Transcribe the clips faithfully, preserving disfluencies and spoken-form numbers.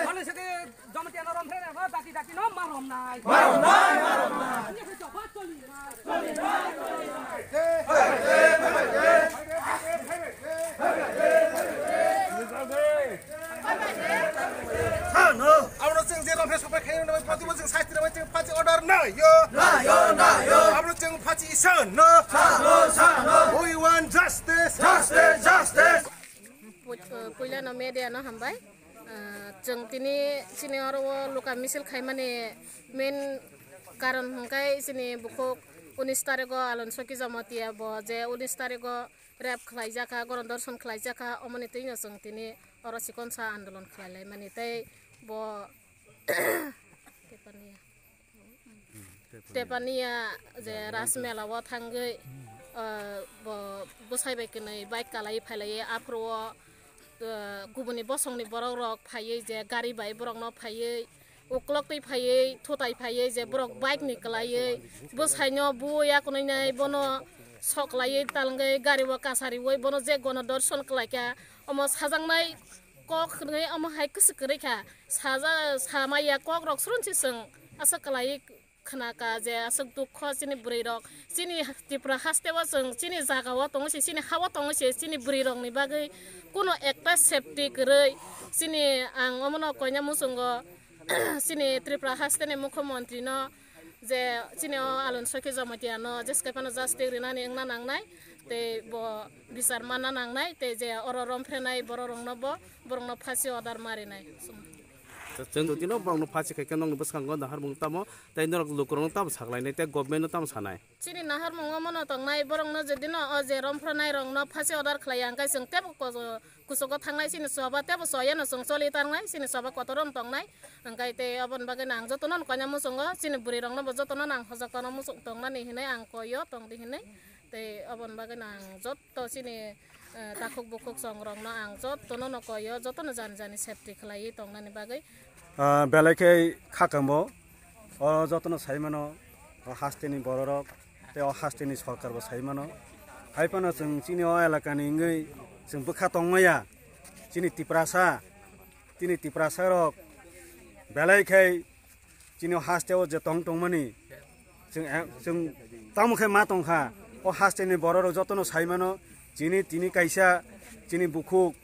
Ani sete Jamatia no romphre na, dati dati no ma romnai. Ma romnai, ma romnai. Ani sete joba choli nai. Choli nai, choli nai. Sano. Abono chwng je romphre sopai khaina bai, pati bo chwng sasti bai, chwng pati order na yo. Na yo, na yo. Abono chwng pati sano. Sano, sano. We want justice. Justice, justice. Pui-, uh, puila no media no hambai. Uh, chwng tini chini oro o luka misil khaimani main karon hwnkhe chini bukhuk unis tarigo Alon Soki Jamatia bo je unis tarigo rep khlaijak kha, gono dorson khlaijak kha, omoni twino chwng tini oro chikonsa andolon khlai laimani tei bo Tepania je Rajmela o thangwi, uh, bo bwsai bai kwnwi bike kalai phailaiwi aphuru o, uh, kubuni bosongni borok rok phaiwi je gari bai borokno phaiwi uklok twi phaiwi thutai phaiwi je borok bike ni kwlaiwi bwsaino buya kwnwi nai bono sok laiwi talngwi gari o kasariwi bono je gono dorson kwlaikha omo sajaknai kok hwnwi omo hai kwswk kwrwi kha saja samaya kok rok srunsi chwng aswk kwlaiwi khna ka je aswk dukho chini bwrwi rok, chini Tripura haste o chwng chini jaga o tongo se, chini ha o tongo se, chini bwrwi rok ni bagwi kuno ekta safety kwrwi. Chini ang omono koina muchungo chini Tripura haste ni mukhyamantri no je chini o Alon Sokhi Jamatia no jeskai phano justice rinani wngna nangnai tei bo bichar manna nangnai tei je oro romphrenai borok rok no bo borok no phasi order ma rinai. Chwng jotino borokno phasi khaikhe nokni bwskango naharmung tamo tei norok lukurokno tamo saklainai tei government no tamo sanai? Chini naharmungo mono tongnai borokno jodino o je romphranai rokno phasi order khlaiya hwnkhe chwng tebo ko-, kuchugo thangnai chini choba tebo choyano chwng choli tangnai chini choba kotorno tongnai hwnkhe tei oboni bagwi ang jotono koina muchungo chini bwrwi rokno bo jotono ang hojak tono muchung tongnani hinwi ang koio tongdi hinwi tei oboni bagwi ang jotto chini eh, takhuk bukhuk chongrokno ang jotono no koyo, jotono jani jani safety khlaiwi tongnani bagwi. Ah, belai khe kha kambo, o jotono sai mano, o hasteni bororok, tei o hasteni sorkar bo sai mano. Hai phano chwng chini o elakani wngwi chwng bwkha tongmaya, chini Tiprasa, chini Tiprasa rok belai khe chini o haste o je tong tongmani, chwng, eh, chwng tamo khe ma tongkha, o haste ni borok rok jotono sai mano, chini tini kaisa, chini bukhuk,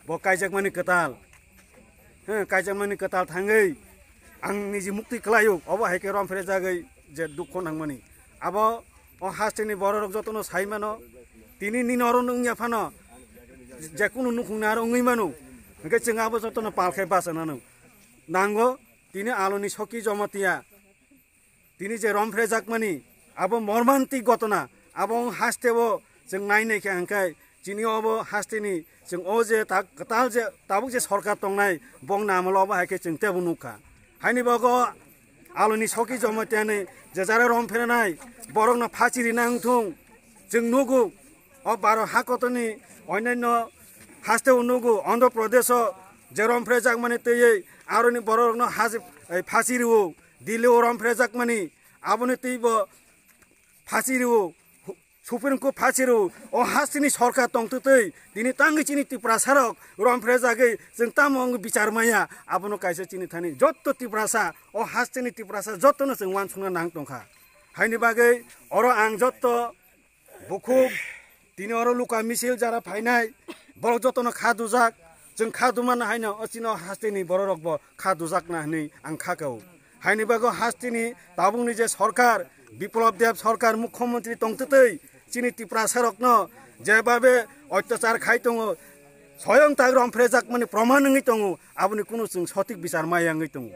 bo kaijakmani kwtal, he, kaijakmani kwtal thangwi ang niji mukti kwlaio, obo hai khe romphre jagwi je dukho nangmani. Abo o haste ni borok rok jotono sai mano, tini nini oro wngya phano, je kunu nukhung ni aro wngwi mano, hwnkhe chwng abo jotono pal khe bachanano nango. Tini Aloni Soki Jamatia, tini je romphrejakmani, abo mormantik gotona, abo wng hasteo chwng nai naikha hwnkhe, chini obo hasteni chwng o je ta-, kwtal je tabuk je sorkar tongnai, bongni amolo obo hai khe chwng tebo nukha. Haini bagwi Aloni Soki Jamatiani je jara romphrenai, borokno phachi rina wngthung, chwng nugo, o Bharat hakotorni onyanno hasteo nugo, Andhra Pradesho je romphrejakmani twiwi aroni bororokno haji, eh, phachi rwo, Delhi o romphrejakmani, aboni twibo phachi rwo, Supreme Court phachi rwo, o hasteni sorkar tongtwtwi, tini tangwi chini Tiprasarok romphre jagwi chwng tamo wngwi bichar maya, abono kaisa chini thani jotto Tiprasa, o hasteni Tiprasa jottono chwng uansukna nang tongkha. Haini bagwi oro ang jotto bukhuk, tini oro luka misil jara phainai, borok jotono kha dujak, chwng kha dumana haino o chini o hasteni bororokbo kha dujakna hinwi ang kha kao. Haini bagwi hasteni tabukni je sorkar, Biplab Deb sorkar mukhyamantri tongtwtwi chini Tiprasarokno jebabe otyachar khai tongo, soyong tak romphrejakmani proman wngwi tongo, aboni kunu chwng sotik bichar maya wngwi tongo.